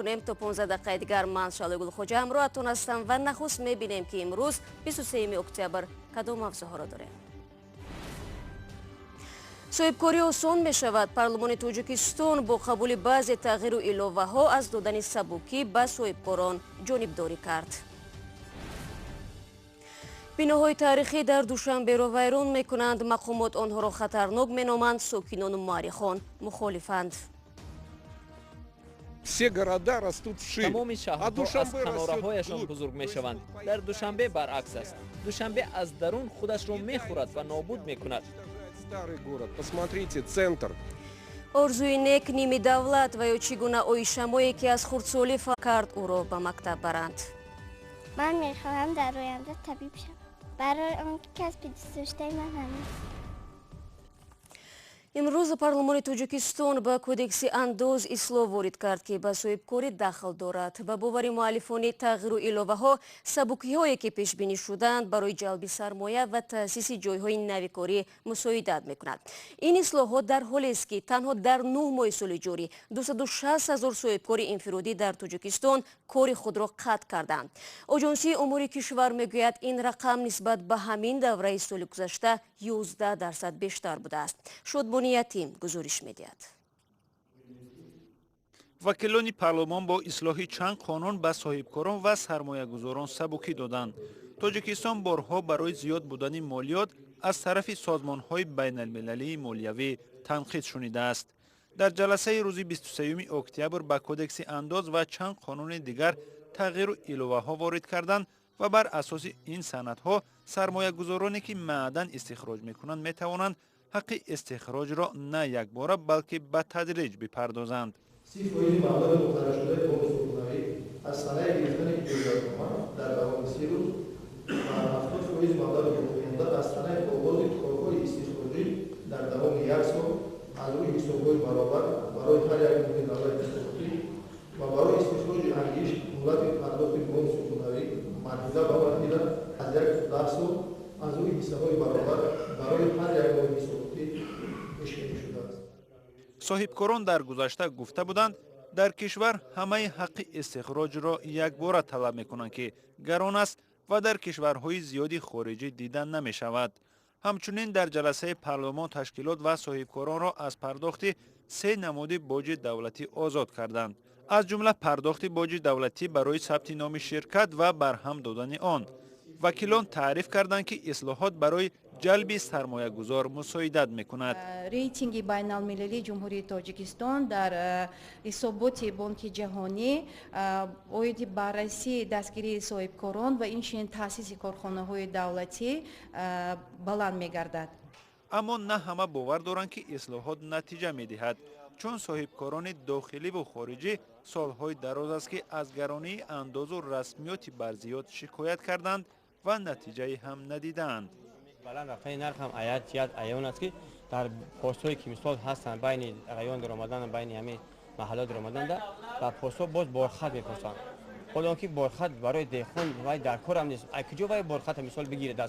Мекунем. То 15 дақиқаи дигар ман, Шалои Гулхоҷа, ҳамроҳатон ҳастам ва нахуст мебинем, ки имрӯз, 23 октябр, кадом мавзӯъҳоро дорем. Соҳибкорӣ осон мешавад. Парлумони Тоҷикистон бо қабули баъзе тағйиру иловаҳо аз додани сабукӣ ба соҳибкорон ҷонибдорӣ кард. Биноҳои таърихӣ дар Душанберо вайрон мекунанд. Мақомот онҳоро хатарнок меноманд, сокинону муаррихон мухолифанд. Все города растут вширь. Тамоми шаҳрҳо аз канораҳояшон бузург мешаванд. Дар Душанбе баръакс аст. Душанбе аз дарун худашро мехӯрад ва нобуд мекунад. Старый город, посмотрите, центр. Орзуи нек ними давлат ва ё чӣ гуна оишамое, ки аз хурдсолӣ кард ӯро ба мактаб баранд. Ман мехоҳам дар оянда табиб шавам, барои он ки касби дӯстдоштаи ман ҳамин. Имрӯз парлумони Тоҷикистон ба Кодекси андоз ислоҳ ворид кард, ки ба соҳибкорӣ дахл дорад. Ба бовари муаллифони тағйиру иловаҳо, сабукиҳое, ки пешбинӣ шуданд, барои ҷалби сармоя ва таъсиси ҷойҳои нави корӣ мусоидат мекунад. Ин ислоҳот дар ҳолест, ки танҳо дар 9 моҳи соли ҷорӣ 260 ҳазор соҳибкори инфиродӣ дар Тоҷикистон кори худро қатъ карданд. Оҷонсии омори кишвар мегӯяд, ин рақам нисбат ба ҳамин давраи соли гузашта 11% бештар будааст. Шодмони Ятим гузориш медиҳад. Вакилони парлумон бо ислоҳи чанд қонун ба соҳибкорон ва сармоягузорон сабукӣ доданд. Тоҷикистон борҳо барои зиёд будани молиёт аз тарафи созмонҳои байналмилалии молиявӣ танқид шунидааст. Дар ҷаласаи рӯзи 23 октябр ба Кодекси андоз ва чанд қонуни дигар тағйиру иловаҳо ворид карданд ва бар асоси ин санадҳо сармоягузороне, ки маъдан истихроҷ мекунанд, метавонанд ҳаққи истихроҷро на якбора, балки ба тадриҷ бипардозанд. 30 фоизи маблағи муқарраршудаи бонуси аз санаи гирифтани иҷозатнома дар давоми 30 рӯз ва 70 фоизи маблағи боқимонда аз санаи оғози корҳои истихроҷӣ дар давоми як сол аз рӯи ҳисобҳои баробар барои ҳар як моҳи давраи ҳисоботӣ ва барои истихроҷи ангишт муҳлати пардохти бонуси пулавӣ марҳила ба марҳила аз 1 то 10 сол аз рӯи ҳиссаҳои баробар барои ҳар як моҳи ҳисоботӣ пешбинӣ шудааст. Соҳибкорон дар гузашта гуфта буданд, дар кишвар ҳамаи ҳаққи истихроҷро якбора талаб мекунанд, ки гарон аст ва дар кишварҳои зиёди хориҷӣ дида намешавад. Ҳамчунин дар ҷаласаи парлумон ташкилот ва соҳибкоронро аз пардохти се намуди боҷи давлатӣ озод карданд, аз ҷумла пардохти боҷи давлатӣ барои сабти номи ширкат ва барҳам додани он. Вакилон таъриф карданд, ки ислоҳот барои ҷалби сармоягузор мусоидат мекунад. Рейтинги байналмилалии Ҷумҳурии Тоҷикистон дар ҳисоботи Бонки Ҷаҳонӣ оиди баррасии дастгирии соҳибкорон ва инчунин таъсиси корхонаҳои давлатӣ баланд мегардад. Аммо на ҳама бовар доранд, ки ислоҳот натиҷа медиҳад, чун соҳибкорони дохиливу хориҷӣ солҳои дароз аст, ки аз гаронии андозу расмиёти барзиёд шикоят карданд ва натиҷае ҳам надидаанд. Баланд рафтани нарх ҳам аят ҷиҳат аён аст, ки дар постҳое, ки мисол ҳастанд, байни район даромадан, байни ҳамин маҳалло даромаданда дар постҳо боз борхат мепурсанд, ҳоло он ки борхат барои деҳқон вай дар корам нест. Ай куҷо вай борхата мисол бигирад,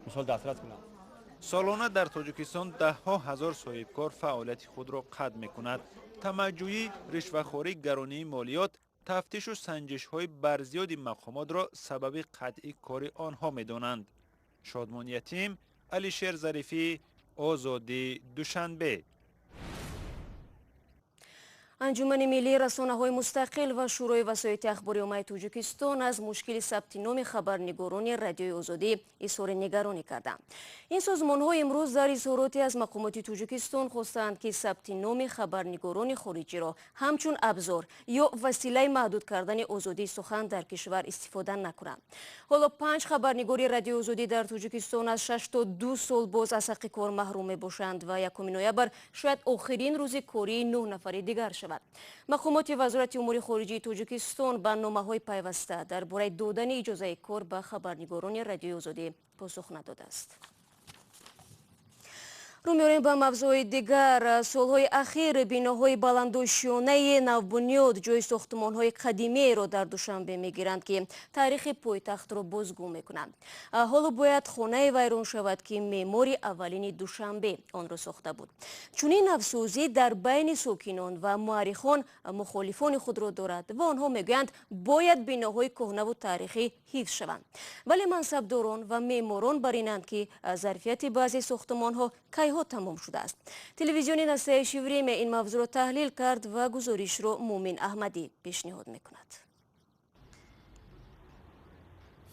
мисол дастрас кунад? Солона дар Тоҷикистон даҳҳо ҳазор соҳибкор фаъолияти худро қатъ мекунад. Тамаъҷӯӣ, ришвахорӣ, гаронии молиёт, тафтишу санҷишҳои барзиёди мақомотро сабаби қатъи кори онҳо медонанд. Шодмон Ятим, Алишер Зарифӣ, Озодӣ, Душанбе. Анҷумани миллии расонаҳои мустақил ва Шӯрои васоити ахбори оммаи Тоҷикистон аз мушкили сабти номи хабарнигорони Радиои Озодӣ изҳори нигаронӣ карданд. Ин созмонҳо имрӯз дар изҳороте аз мақомоти Тоҷикистон хостанд, ки сабти номи хабарнигорони хориҷиро ҳамчун абзор ё василаи маҳдуд кардани озодии сухан дар кишвар истифода накунанд. Ҳоло панҷ хабарнигори Радиои Озодӣ дар Тоҷикистон аз 6 то 2 сол боз аз ҳаққи кор маҳрум мебошанд ва 1 ноябр шояд охирин рӯзи кории нӯҳ нафари дигар шавад. Мақомоти Вазорати умури хориҷии Тоҷикистон ба номаҳои пайваста дар бораи додани иҷозаи кор ба хабарнигорони Радиои Озодӣ посух надодааст. Рӯ меорем ба мавзӯи дигар. Солҳои ахир биноҳои баландошёнаи навбунёд ҷои сохтмонҳои қадимиеро дар Душанбе мегиранд, ки таърихи пойтахтро бозгӯ мекунанд. Ҳоло бояд хонае вайрон шавад, ки меъмори аввалини Душанбе онро сохта буд. Чунин навсозӣ дар байни сокинон ва муаррихон мухолифони худро дорад ва онҳо мегӯянд, бояд биноҳои кӯҳнаву таърихӣ ҳифз шаванд. Вале мансабдорон ва меъморон бар инанд, ки зарфияти баъзе сохтмонҳо кайҳо тамом шудааст. Телевизиони «Настоящее время» ин мавзӯъро таҳлил кард ва гузоришро Муъмин Аҳмадӣ пешниҳод мекунад.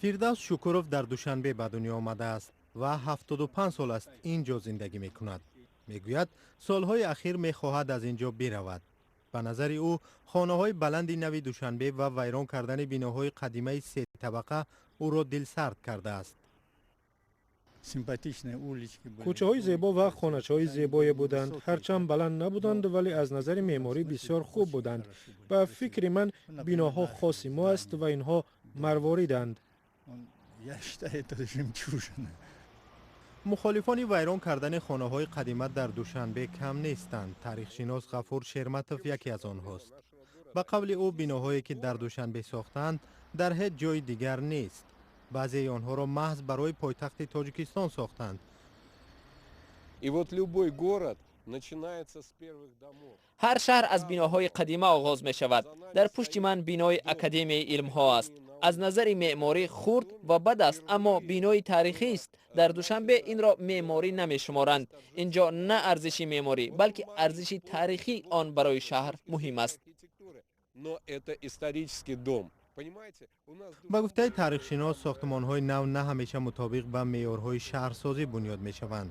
Фирдавс Шукуров дар Душанбе ба дунё омадааст ва 75 сол аст ин ҷо зиндагӣ мекунад. Мегӯяд, солҳои ахир мехоҳад аз ин ҷо биравад. Ба назари ӯ, хонаҳои баланди нави Душанбе ва вайрон кардани биноҳои қадимаи сетабақа ӯро дилсард кардааст. Кӯчаҳои зебо ва хоначаҳои зебое буданд. Ҳарчанд баланд набуданд, вале аз назари меъморӣ бисёр хуб буданд. Ба фикри ман, биноҳо хоси мо аст ва инҳо марвориданд. Мухолифони вайрон кардани хонаҳои қадима дар Душанбе кам нестанд. Таърихшинос Ғафур Шерматов яке аз онҳост. Ба қавли ӯ, биноҳое ки дар Душанбе сохтаанд, дар ҳеҷ ҷои дигар нест. Баъзеи онҳоро маҳз барои пойтахти Тоҷикистон сохтанд. И вот любой город начинается с первых домов. Ҳар шаҳр аз биноҳои қадима оғоз мешавад. Дар пушти ман бинои Академияи илмҳо аст. Аз назари меъморӣ хурд ва бад аст, аммо бинои таърихист. Дар Душанбе инро меъморӣ намешуморанд. Инҷо на арзиши меъморӣ, балки арзиши таърихии он барои шаҳр муҳим аст. Но это исторический дом. Ба гуфтаи таърихшинос, сохтмонҳои нав на ҳамеша мутобиқ ба меъёрҳои шаҳрсозӣ бунёд мешаванд.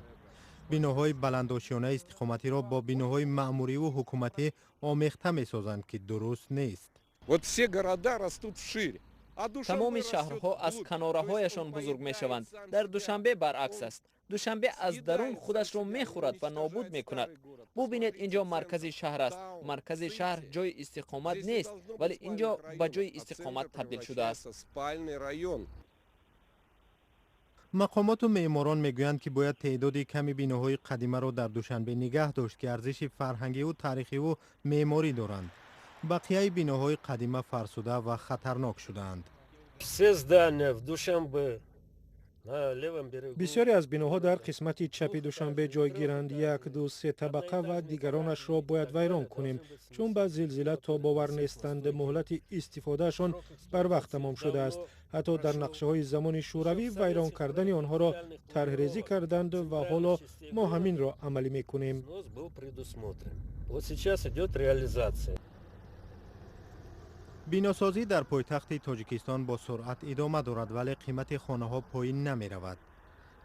Биноҳои баландошёнаи истиқоматиро бо биноҳои маъмуриву ҳукуматӣ омехта месозанд, ки дуруст нест. Вот все города растут вширь. Тамоми шаҳрҳо аз канораҳояшон бузург мешаванд. Дар Душанбе баръакс аст. Душанбе аз дарун худашро мехӯрад ва нобуд мекунад. Бубинед, инҷо маркази шаҳр аст. Маркази шаҳр ҷои истиқомат нест, вале инҷо ба ҷои истиқомат табдил шудааст. Мақомоту меъморон мегӯянд, ки бояд теъдоди ками биноҳои қадимаро дар Душанбе нигаҳ дошт, ки арзиши фарҳангиву таърихиву меъморӣ доранд. Бақияи биноҳои қадима фарсуда ва хатарнок шудаанд. Все здания в Душанбе. Бисёре аз биноҳо дар қисмати чапи Душанбе ҷойгиранд. Як, ду, се табақа ва дигаронашро бояд вайрон кунем, чун ба зилзила тобовар нестанд. Муҳлати истифодаашон барвақт тамом шудааст. Ҳатто дар нақшаҳои замони Шӯравӣ вайрон кардани онҳоро тарҳрезӣ карданд ва ҳоло мо ҳаминро амалӣ мекунем. Вот сейчас идет реализация. Биносозӣ дар пойтахти Тоҷикистон бо суръат идома дорад, вале қимати хонаҳо поин намеравад.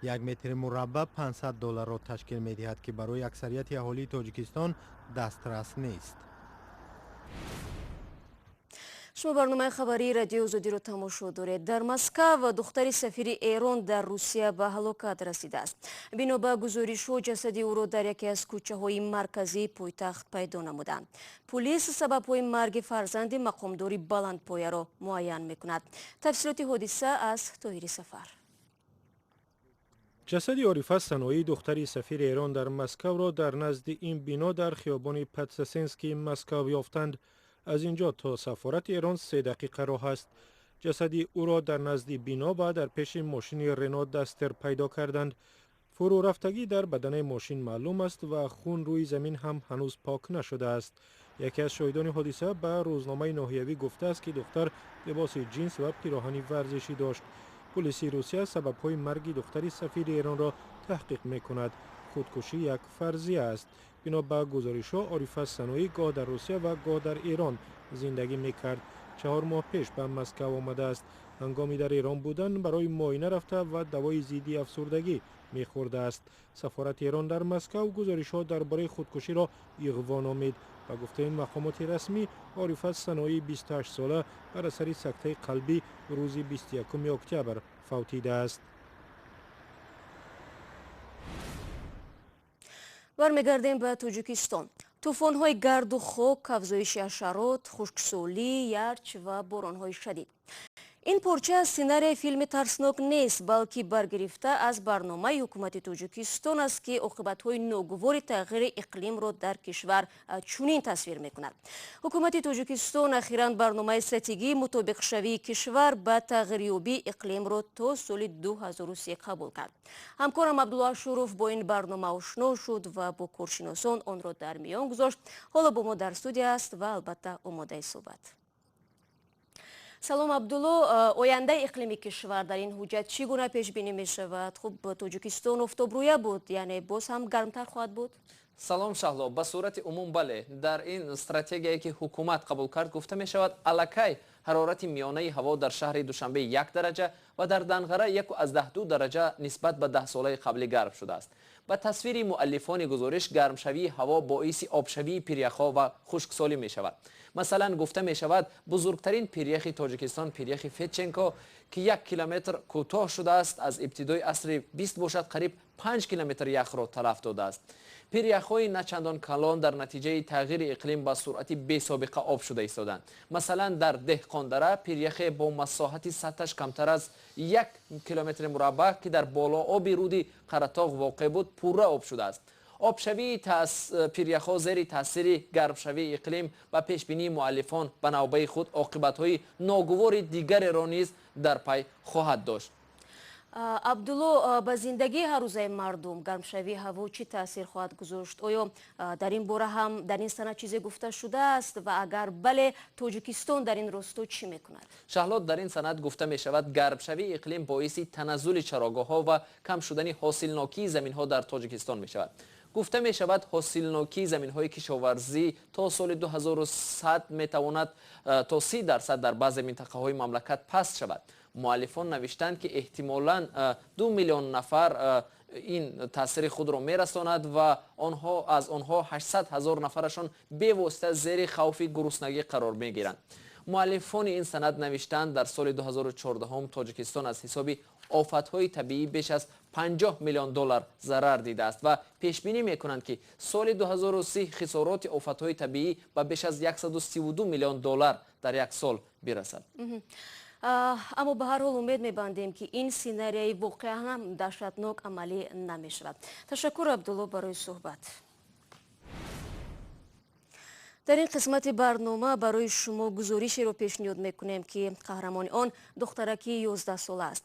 Як метри мураббаъ 500 долларро ташкил медиҳад, ки барои аксарияти аҳолии Тоҷикистон дастрас нест. Шумо барномаи хабарии Радиои Озодиро тамошо доред. Дар Москав духтари сафири Эрон дар Русия ба ҳалокат расидааст. Бино ба гузоришҳо, ҷасади ӯро дар яке аз кӯчаҳои марказии пойтахт пайдо намуданд. Пулис сабабҳои марги фарзанди мақомдори баландпояро муайян мекунад. Тафсилоти ҳодиса аз Тоҳири Сафар. Ҷасади Орифа Саноӣ, духтари сафири Эрон дар Москавро дар назди ин бино дар хиёбони Подсосенскии Москав ёфтанд. Аз ин ҷо то сафорати Эрон 3 дақиқа роҳ аст. Ҷасади ӯро дар назди бино ва дар пеши мошини Рено Дастер пайдо карданд. Фурӯрафтагӣ дар баданаи мошин маълум аст ва хун рӯи замин ҳам ҳанӯз пок нашудааст. Яке аз шоҳидони ҳодиса ба рӯзномаи ноҳиявӣ гуфтааст, ки духтар либоси ҷинс ва пироҳани варзишӣ дошт. Пулиси Русия сабабҳои марги духтари сафири Эронро таҳқиқ мекунад. Худкушӣ як фарзия аст. Бино ба гузоришҳо, Орифа Саноӣ гоҳ дар Русия ва гоҳ дар Эрон зиндагӣ мекард. 4 моҳ пеш ба Москав омадааст. Ҳангоми дар Эрон будан барои муоина рафта ва давои зидди афсурдагӣ мехӯрдааст. Сафорати Эрон дар Москав гузоришҳо дар бораи худкуширо иғво номид. Ба гуфтаи мақомоти расмӣ, Орифа Саноии 28 сола бар асари сактаи қалбӣ рӯзи 21 октябр фавтидааст. Бармегардем ба Тоҷикистон. Тӯфонҳои гарду хок, афзоиши ҳашарот, хушксолӣ, ярч ва боронҳои шадид. Ин порча сценарияи филми тарснок нест, балки баргирифта аз барномаи ҳукумати Тоҷикистон аст, ки оқибатҳои ногувори тағйири иқлимро дар кишвар чунин тасвир мекунад. Ҳукумати Тоҷикистон ахиран барномаи стратегии мутобиқшавии кишвар ба тағйирёбии иқлимро то соли 2030 қабул кард. Ҳамкорам Абдулло Ашуров бо ин барнома ошно шуд ва бо коршиносон онро дар миён гузошт. Ҳоло бо мо дар студия аст ва албатта омодаи суҳбат. Салом, Абдулло. Ояндаи иқлими кишвар дар ин ҳуҷҷат чӣ гуна пешбинӣ мешавад? Хуб, Тоҷикистон офтобрӯя буд, яъне боз ҳам гармтар хоҳад буд? Салом, Шаҳло. Ба сурати умум бале. Дар ин стратегияе ки ҳукумат қабул кард, гуфта мешавад, аллакай ҳарорати миёнаи ҳаво дар шаҳри Душанбе 1 дараҷа ва дар Данғара 1,2 дараҷа нисбат ба 10 солаи қаблӣ гарм шудааст. Ба тасвири муаллифони гузориш, гармшавии ҳаво боиси обшавии пиряхҳо ва хушксолӣ мешавад. Масалан, гуфта мешавад, бузургтарин пиряхи Тоҷикистон, пиряхи Федченко, ки 1 километр кӯтоҳ шудааст, аз ибтидои асри 20 бошад, қариб 5 километр яхро талаф додааст. Пиряхҳои начандон калон дар натиҷаи тағйири иқлим ба суръати бесобиқа об шуда истоданд. Масалан, дар Деҳқондара пиряхе бо масоҳати сатҳаш камтар аз 1 километри мураббаъ, ки дар болооби руди Қаратоғ воқеъ буд, пурра об шудааст. Обшавии пиряхҳо зери таъсири гармшавии иқлим, ба пешбинии муаллифон, ба навбаи худ оқибатҳои ногувори дигареро низ дар пай хоҳад дошт. Абдулло, ба зиндагии ҳаррӯзаи мардум гармшавии ҳаво чӣ таъсир хоҳад гузошт? Оё дар ин бора ҳам дар ин санад чизе гуфта шудааст ва агар бале, Тоҷикистон дар ин росто чӣ мекунад? Шаҳло, дар ин санад гуфта мешавад, гармшавии иқлим боиси таназзули чарогоҳҳо ва кам шудани ҳосилнокии заминҳо дар Тоҷикистон мешавад. Гуфта мешавад, ҳосилнокии заминҳои кишоварзӣ то соли 2100 метавонад то 30% дар баъзе минтақаҳои мамлакат паст шавад. Муаллифон навиштанд, ки эҳтимолан 2 миллион нафар ин таъсири худро мерасонад ва онҳо аз онҳо 800 ҳазор нафарашон бевосита зери хавфи гуруснагӣ қарор мегиранд. Муаллифони ин санад навиштанд, дар соли 2014 Тоҷикистон аз ҳисоби офатҳои табиӣ беш аз 50 миллион доллар зарар дидааст ва пешбинӣ мекунанд, ки соли 2030 хисороти офатҳои табиӣ ба беш аз 132 миллион доллар дар як сол бирасад. Аммо ба ҳар ҳол умед мебандем, ки ин сценарияи воқеан ҳам даҳшатнок амалӣ намешавад. Ташаккур, Абдулло, барои суҳбат. Дар ин қисмати барнома барои шумо гузоришеро пешниҳод мекунем, ки қаҳрамони он духтараки 11сола аст.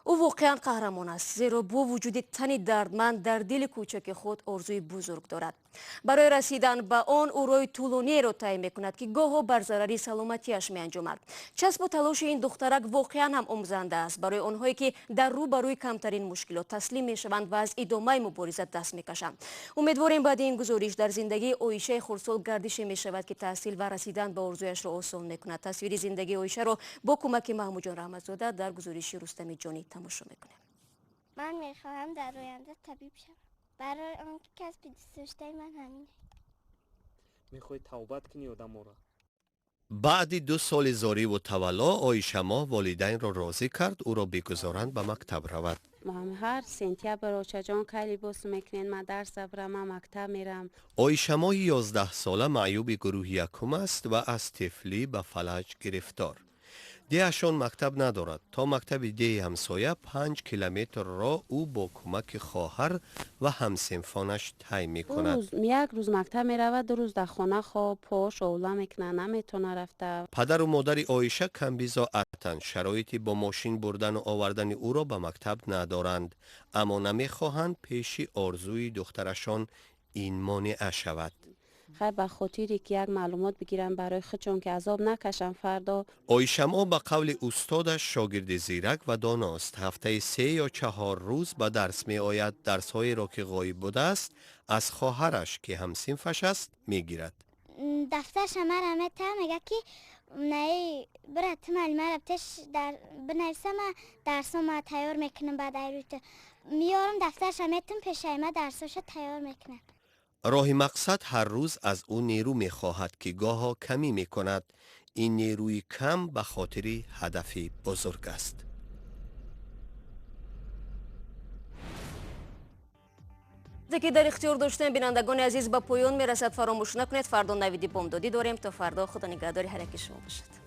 Ӯ воқеан қаҳрамон аст, зеро бо вуҷуди тани дардманд дар дили кӯчаки худ орзуи бузург дорад. Барои расидан ба он ӯ роҳи тӯлониеро тай мекунад, ки гоҳо бар зарари саломатиаш меанҷомад. Часпу талоши ин духтарак воқеан ҳам омӯзанда аст барои онҳое, ки дар рӯ ба рӯи камтарин мушкилот таслим мешаванд ва аз идомаи мубориза даст мекашанд. Умедворем, баъди ин гузориш дар зиндагии Оишаи хурдсол гардише мешавад, ки таҳсил ва расидан ба орзуяшро осон мекунад. Тасвири зиндагии Оишаро бо кӯмаки Маҳмудҷон Раҳматзода дар гузориши Рустами Ҷонӣ тамошо мекунем. Ман мехоҳам дар оянда табиб шавам, барои он ки касби дӯстдоштаи ман ҳамин. Мехоҳӣ табобат кунӣ одаморо? Баъди 2 соли зориву тавалло Оишамоҳ волидайнро розӣ кард, ӯро бигузоранд ба мактаб равад. Ҳар сентябр: «Очаҷон, кай либос мекунед, ман дарс барам, ман мактаб мерам». Оишамоҳи 11сола маъюби гурӯҳи якум аст ва аз тифлӣ ба фалаҷ гирифтор. Деҳашон мактаб надорад. То мактаби деҳи ҳамсоя 5 километрро ӯ бо кӯмаки хоҳар ва ҳамсинфонаш тай мекунад. Як рӯз мактаб меравад, 2 рӯз дар хона хоб, пош овла мекунад, наметавона рафта. Падару модари Оиша камбизоатанд, шароити бо мошин бурдану овардани ӯро ба мактаб надоранд, аммо намехоҳанд пеши орзуи духтарашон ин монеа шавад. Хай, ба хотире ки як маълумот бигирам барои худшон, ки азоб накашам фардо. Оишамо ба қавли устодаш шогирди зирак ва доност. Ҳафтаи 3 ё 4 рӯз ба дарс меояд. Дарсҳоеро, ки ғоиб будааст, аз хоҳараш, ки ҳамсинфаш аст, мегирад. Дафтарша мара мета, мега, ки наи бира, ту маълимара птеш дар бинависа, ма дарсо ма тайёр мекунам. Баъд айрӯта меёрам, дафтарша метум, пешаи ма дарсоша тайёр мекунам. Роҳи мақсад ҳар рӯз аз ӯ нерӯ мехоҳад, ки гоҳо камӣ мекунад. Ин нерӯи кам ба хотири ҳадафи бузург аст. Ки дар ихтиёр доштем, бинандагони азиз, ба поён мерасад. Фаромӯш накунед, фардо навиди бомдодӣ дорем. То фардо, Худо нигаҳдори ҳар яки шумо бошад.